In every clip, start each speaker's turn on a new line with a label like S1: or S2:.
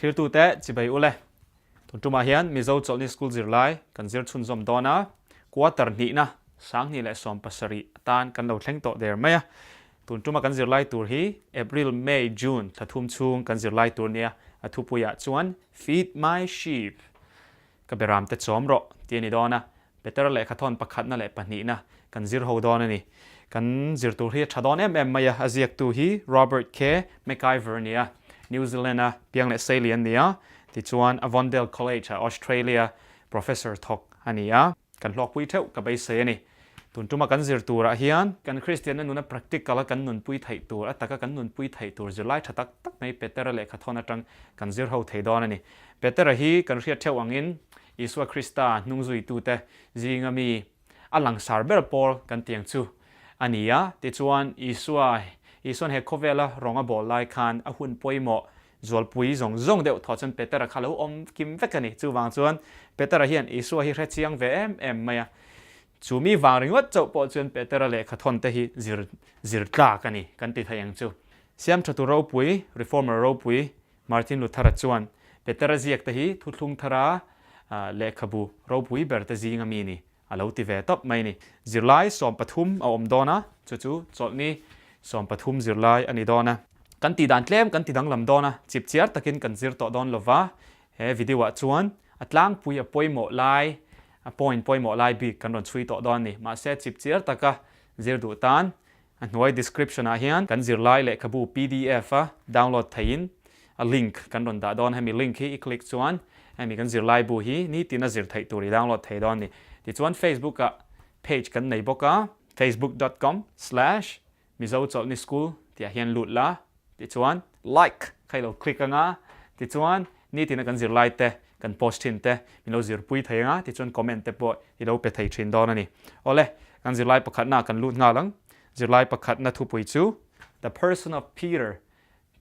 S1: Thirtute chibai ule. Tun tumah hian Mizo Chawlhni School zirlai kan zir chhunzawm dawn a, quarter hnihna 2017 atan kan lo thleng tawh der mai a. Tun tuma kan zirlai tur hi April, May, June thla thum chhung kan zirlai tur nia, a thupuiah chuan Feed My Sheep, Ka beram te chawm rawh tih a ni dawn a, Peter lehkhathawn pakhatna leh pahnihna kan zir ho dawn a ni. Kan zir tur hi a tha dawn em em mai a, a ziaktu hi Robert K. McIver a ni a, New Zealand-a piang leh seili an ni a, tichuan Avondale College-a Australia professor thawk a ni a. Kan hlawkpui theuh ka beisei a ni. Tun tuma kan zir turah hian kan Kristianna nuna practical a kan nunpui theih tur, a taka kan nunpui theih tur zirlai tha tak tak mai Petera lehkhathawn atang kan zir ho thei dawn a ni. Petera hi kan hriat theuh angin Isua Krista hnungzuitute zinga mi a langsar ber pawl kan tiang chu a ni a. Tichuan, Isua, Isuan he khawvela rawng a bawl lai khan a hun pawimawh zualpui zawng zawng deuh thaw chuan Petera kha lo awm kim vek a ni. Chuvang chuan Petera hian Isua hi hre chiang ve em em mai a. Chu mi vang ringawt chauh pawh chuan Petera lehkhathawn te hi zir zir tlak a ni kan ti thei ang chu. Siamthatu ropui, Reformer ropui, Martin Luther-a chuan Petera ziak te hi thuthlung thara lehkhabu ropui ber te zinga mi ni a lo ti ve tawp mai ni. Zirlai 13 a awm dawn a, chu chu chawlhni 13 zirlai a ni dawn a. Kan tih dan tlem kan ti danglam dawn a, chip chiar takin kan zir tawh dawn lova, he video ah chuan a tlangpui a pawimawh lai, a point pawimawh lai bik kan rawn chhui tawh dawn ni. Mahse chip chiar taka zir duh tan A hnuai description ah hian kan zirlai lehkhabu pdf a download theihin a link kan rawn dah dawn. Hemi link hi i click chuan hemi kan zirlai bu hi nitin a zir theih tur i download thei dawn a ni. Tichuan Facebook ah page kan nei bawk a, facebook dot com slash mizo chawlhni school tih ah hian lut la. Tichuan like kha i lo click anga, tichuan nitin a kan zirlai te kan post thin te min lo zirpui thei anga, tichuan comment te pawh i lo pe thei thin dawn a ni. Awle, kan zirlai pakhatna kan lut nghal ang. Zirlai pakhatna thupui chu The Person of Peter,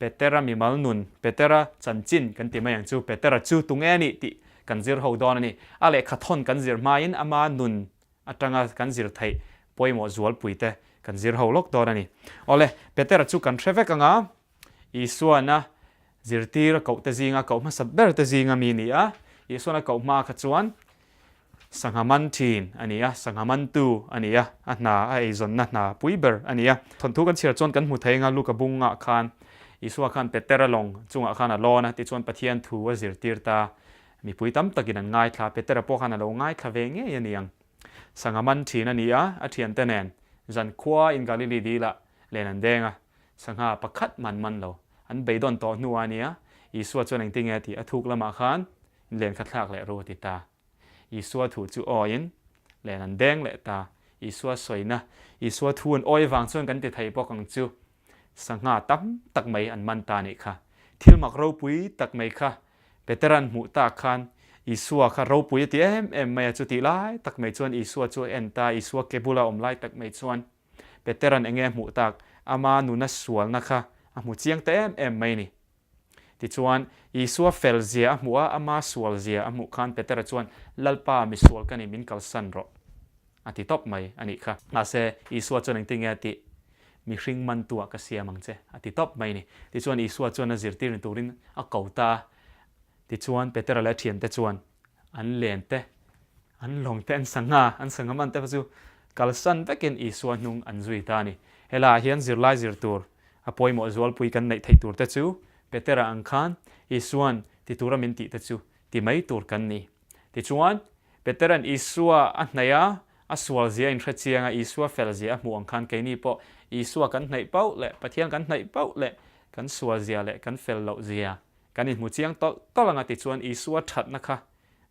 S1: Petera mimal nun, Petera chanchin kan ti mai ang chu, Petera chu tunge a nih tih kan zir ho dawn a ni. A lehkha thawn kan zir hmain ama nun atanga kan zir theih pawimawh zualpui te kan zir ho lawk dawn a ni. Awle, Petera chu kan hre vek anga, Isuana zirtir a koh te zinga koh hmasa ber te zinga mi ni a, Isuana koh hma kha chuan sangha man thin a ni a, sangha mantu a ni a, a hna a eizawnna hna pui ber a ni a. Thawnthu kan chhiar chuan kan hmu thei anga Luka bungah khan Isua khan Petera lawng chungah khan a lawn a, tichuan Pathian thu a zirtir ta. Mipui tam takin an ngaithla, Petera pawh khan a lo ngaithla ve ngei a ni ang. Sangha man thin a ni a, a thiante nen zankhua in Galili dilah len an deng a, sangha pakhat man man lo. An beidawn tawh hnuah a ni a, Isua chuan engtin nge a tih? A thuk lamah khan len kha thlak leh ru a ti ta. Isua thu chu awiin len an deng leh ta. Isua sawina, Isua thu an awi vang chuan kan ti thei bawk ang chu. Sangha tam tak mai an man ta nih kha. Thil mak ropui tak mai kha Petera'n hmuh tak khan Isua kha ropui a ti em em mai a, chutih lai tak mai chuan Isua chu a en ta, Isua ke bula awm lai tak mai chuan Petera'n enge a hmuh tak, ama nuna sualna kha a hmu chiang ta em em mai a ni. Tichuan, Isua fel zia a hmuh a, ama sual zia a hmuh khan Petera chuan, Lalpa, misual ka ni, min kalsan rawh, a ti tawp mai a nih kha. Mahse, Isua chuan engtin nge a tih? Mihring mantuah ka siam ang che, a ti tawp mai a ni. Tichuan, Isua chuan a zirtir ni turin a ko ta a. Tichuan, Petera leh a thiante chuan an len te, an lawng te, an sangha, an sangha man te kha chu kalsan vekin Isua hnung an zui ta a ni. Helaiah hian zirlai zir tur a pawimawh zualpui kan neih theih tur te chu Petera ang khan Isua'n ti tura min tih te chu ti mai tur kan ni. Tichuan, Petera'n Isua a hnaih a, a sual zia a inhre chiang a, Isua fel zia a hmuh ang khan keini pawh Isua kan hnaih pauh leh Pathian kan hnaih pauh leh kan sual zia leh kan fel loh zia kan inhmu chiang tawlh tawlh ang a tichuan Isua thatna kha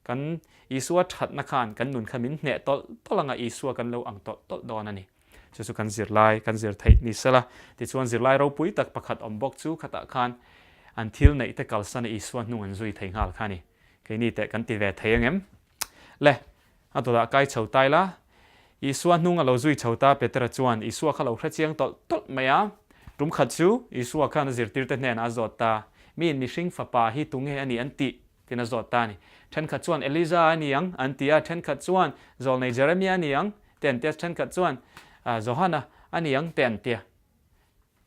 S1: kan Isua thatna khan kan nun kha min hneh tawlh tawlh ang a, Isua kan lo ang tawlh tawlh dawn a ni. Chu chu kan zirlai kan zir theih ni sela. Tichuan zirlai ropui tak pakhat awm bawk chu khatah khan an thil neih te kalsan a Isua hnung an zui thei nghal kha a ni. Keini teh kan ti ve thei angem? Le, a dawtah kai chho tai la. Isua hnung a lo zui chho ta Petera chuan Isua kha lo hre chiang tawlh tawlh mai a. Tum khat chu Isua khan a zirtirte hnenah a zawt ta, Miin mihring fapa hi tunge a ni an tih? Tin a zawt ta a ni. Thenkhat chuan Elija a ni ang an ti a, thenkhat chuan Zawlnei Jeremia a ni ang te an ti a, thenkhat chuan Johana a ni ang te an ti a.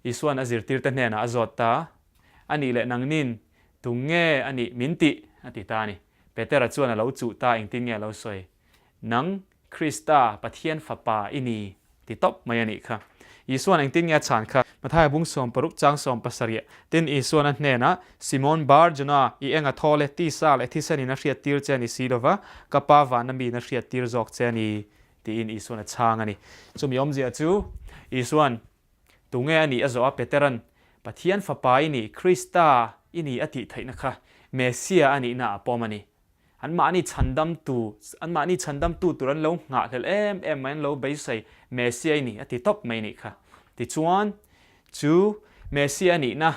S1: Isua'n a zirtirte hnenah a zawt ta a, A nih leh nangnin Tunge a nih min tih? a ti ta a ni. Petera chuan a lo chuh ta, engtin nge a lo sawi? Nang, Krista, Pathian Fapa i ni, ti tawp mai a nih kha. Isua'n engtin nge a chhan kha? Mathaia bung 60 chang 70 Tin, Isua'n a hnenah, Simon Bar Jona, i eng a thaw le, tisa leh thisenin a hriattir che a ni si lova, ka Pa vana miin a hriattir zawk che a ni, tiin Isua'n a chhang a ni. Chumi awmzia chu, Isua'n, Tunge a nih a zawh a, Petera'n, Pathian Fapa i ni, Krista i ni a tih theihna kha Messia a nihna a pawm a ni. Anmahni chhandamtu, anmahni chhandamtu tur an lo nghahhlelh em em mai, an lo beisei, Messia i ni a ti tawp mai nih kha. Tichuan, chu Messia a nihna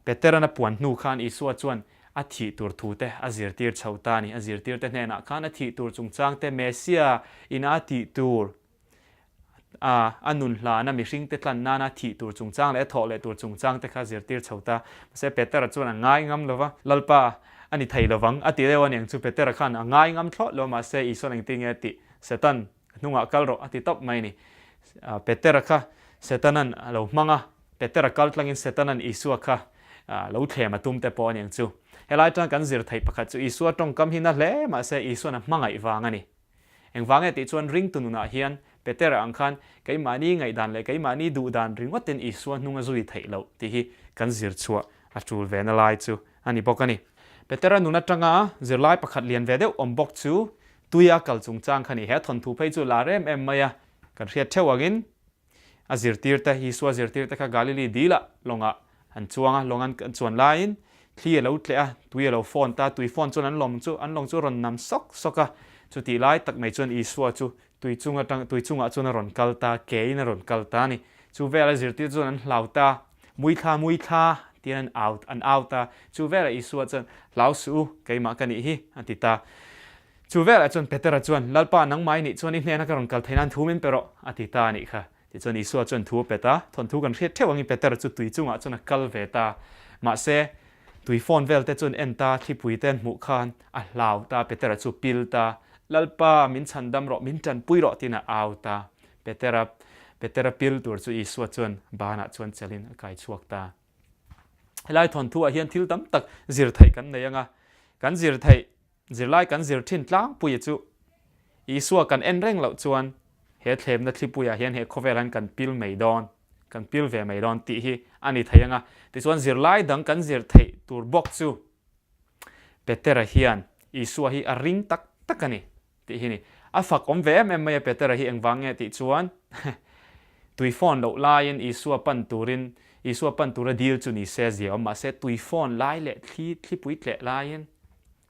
S1: Petera'n a puan hnu khan Isua chuan a thih tur thu te a zirtir chho ta a ni. A zirtirte hnenah khan a thih tur chungchang te Messia ina a tih tur a, a nun hlana mihringte tlan nana thih tur chungchang leh a thawh leh tur chungchang te kha a zirtir chho ta. Mahse Petera chuan a ngai ngam lo va, Lalpa, a ni thei lovang, a ti deuh a niang chu Petera khan a ngai ngam thlawt lo, mahse Isua'n engtin nge a tih? Satan, ka hnungah kal rawh, a ti tawp mai a ni. Petera kha Setana'n a lo hmang a, Petera kal tlangin Setana'n Isua kha lo thlem a tum te pawh a niang chu. Helai atanga kan zir theih pakhat chu Isua tawngkam hi na hle mahse Isua'n a hmangaih vang a ni. Engvang nge tih chuan ringtu nunah hian Petera ang khan keimahni ngaihdan leh keimahni duhdan ringawtin Isua hnung a zui theih loh tih hi kan zir chhuah a tul ve na lai chu a ni bawk a ni. Petera nun atanga zirlai pakhat lian ve deuh awm bawk chu tuia kal chungchang kha ni. He thawnthu phei chu lar em em mai a, kan hriat theuh angin A zirtirte, Isua zirtirte kha Galili dilah lawngah an chuang a, lawng an chuan laiin thli a lo tleh a, tui a lo fawn ta, tui fawn chuan an lawng chu an lawng chu a rawn nam sawk sawk a, chutih lai tak mai chuan Isua chu tui chung atang tui chungah chuan a rawn kal ta, kein a rawn kal ta a ni. Chu velah zirtir chuan an hlau ta, Muithla, muithla, tiin an au an au ta. Chu velah Isua chuan, Hlau suh u, keimah ka nih hi, a ti ta. Chu velah chuan Petera chuan, Lalpa, nangmah i nih chuan i hnena ka rawn kal theih nan thu min pe rawh, a ti ta a nih kha. Tichuan Isua chuan thu a pet a, thawnthu kan hriat theuh angin Petera chu tui chungah chuan a kal ve ta. Mahse, tui fawn vel te chuan en ta, thlipui te an hmuh khan a hlau ta, Petera chu pil ta, Lalpa, min chhandam rawh, min tanpui rawh tiin a au ta. Petera, Petera pil tur chu Isua chuan banah chuan chelhin a kai chhuak ta. Helai thawnthu ah hian thil tam tak zir theih kan nei anga, kan zir theih Zirlai kan zir thin tlangpuia chu Isua kan en reng loh chuan he thlemna thlipuiah hian he khawvel hian kan pil mai dawn, kan pil ve mai dawn tih hi a ni thei ang a. Tichuan zirlai dang kan zir theih tur bawk chu Petera hian Isua hi a ring tak tak a ni. Tih hi ni. A fak awm ve em em mai a Petera hi engvang nge tih chuan tui phone loh laiin Isua pan turin Isua pan tura dil chu ni se zia awm mahse tui phone lai leh thli thlipui tleh laiin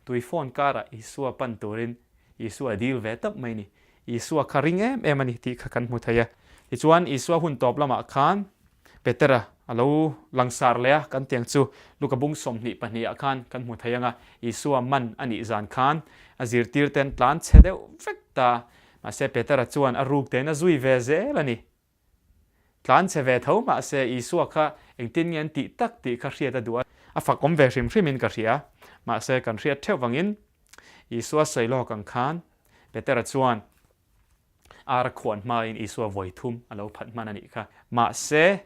S1: tui phone karah Isua pan turin Isua a dil ve tawp mai ni. Isua kha ring em em a ni tih kha kan hmu thei a. Tichuan Isua hun tawp lamah khan Petera a lo langsar leh a, kan tiang chu Luka bung 22 ah khan kan hmu thei ang a, Isua man a nih zan khan a zirtir ten tlan chhe deuh vek ta, mahse Petera chuan a ruk tein a zui ve zel a ni. Tlan chhe ve tho mahse Isua kha engtin nge an tih tak tih kha hriat a duh a, a fak awm ve hrim hrimin ka hria, mahse kan hriat theuh vangin Isua sawi lawk ang khan Petera chuan Ar a khuan hmain Isua vawi thum a lo phat hman a nih kha. Mahse,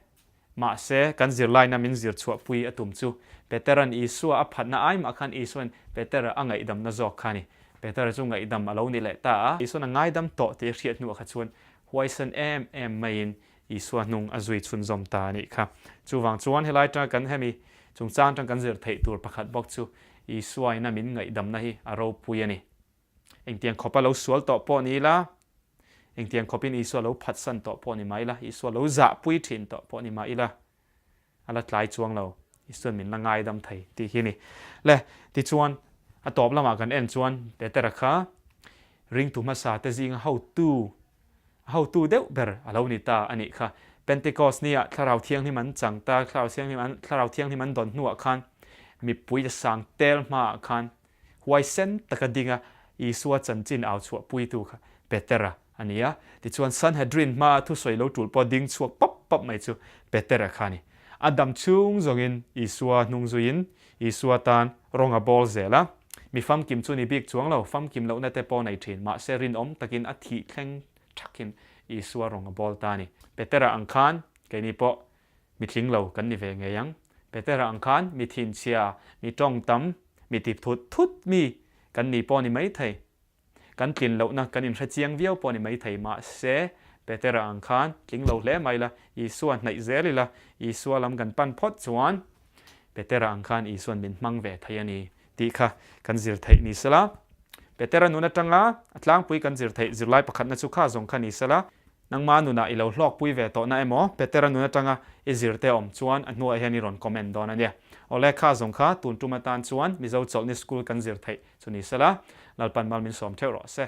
S1: mahse, kan zirlaina min zir chhuahpui a tum chu Petera'n Isua a phatna ai mah khan Isua'n Petera a ngaihdamna zawk kha a ni. Petera chu ngaihdam a lo ni leh ta a. Isua'n a ngaidam tawh tih a hriat hnuah kha chuan huaisen em em maiin Isua hnung a zui chhunzawm ta a nih kha. Chuvang chuan helai atanga kan hemi chungchang atang kan zir theih tur pakhat bawk chu Isua ina min ngaihdamna hi a ropui a ni. Engtiang khawpa lo sual tawh pawh ni ila, engtiang khawpin Isua lo phatsan tawh pawh ni mah ila, Isua lo zahpui thin tawh pawh ni mah ila, a la tlai chuang lo, Isua'n min la ngaidam thei tih hi a ni. Le, tichuan, a tawp lamah kan en chuan Petera kha ringtu hmasa te zinga hotu, a hotu deuh ber a lo ni ta a nih kha. Pentecost nia Thlarau Thianghlim an chang ta, Thlarau Thianghlim an, Thlarau Thianghlim an dawn hnuah khan mipui sang tel hmaah khan Huaisen taka dinga Isua chanchin au chhuahpuitu kha Petera a ni a. Tichuan Sanhedrin hmaa thusawi lo tul pawh ding chhuak pap pap mai chu Petera kha a ni. A dam chhung zawngin Isua hnung zuiin Isua tan rawng a bawl zel a. Mi famkim chu ni bik chuang lo, famkim lohna te pawh nei thin, mahse rinawm takin a thih thleng thakin Isua rawng a bawl ta a ni. Petera ang khan keini pawh Mitling lo kan ni ve ngei ang. Petera ang khan mi thinchhia, mi tawng tam, mi ti thut thut mi kan ni pawh a ni maithei. Kan tlin lohna kan inhre chiang viau pawh a ni maithei. Mahse, Petera ang khan tling lo hle mai la, Isua hnaih zel ila, Isua lam kan pan phawt chuan Petera ang khan Isua'n min hmang ve thei a ni tih kha kan zir theih ni sela. Petera nun atanga a tlangpui kan zir theih zirlai pakhatna chu kha zawng kha ni sela. Nangma nunah i lo hlawkpui ve tawhna emaw, Petera nun atanga i zirte awm chuan a hnuah hian i rawn comment dawn a nia. Awle, kha zawng kha tun tum atan chuan Mizo Chawlhni School kan zir theih chu ni sela, Lalpan mal min sawm theuh rawh se.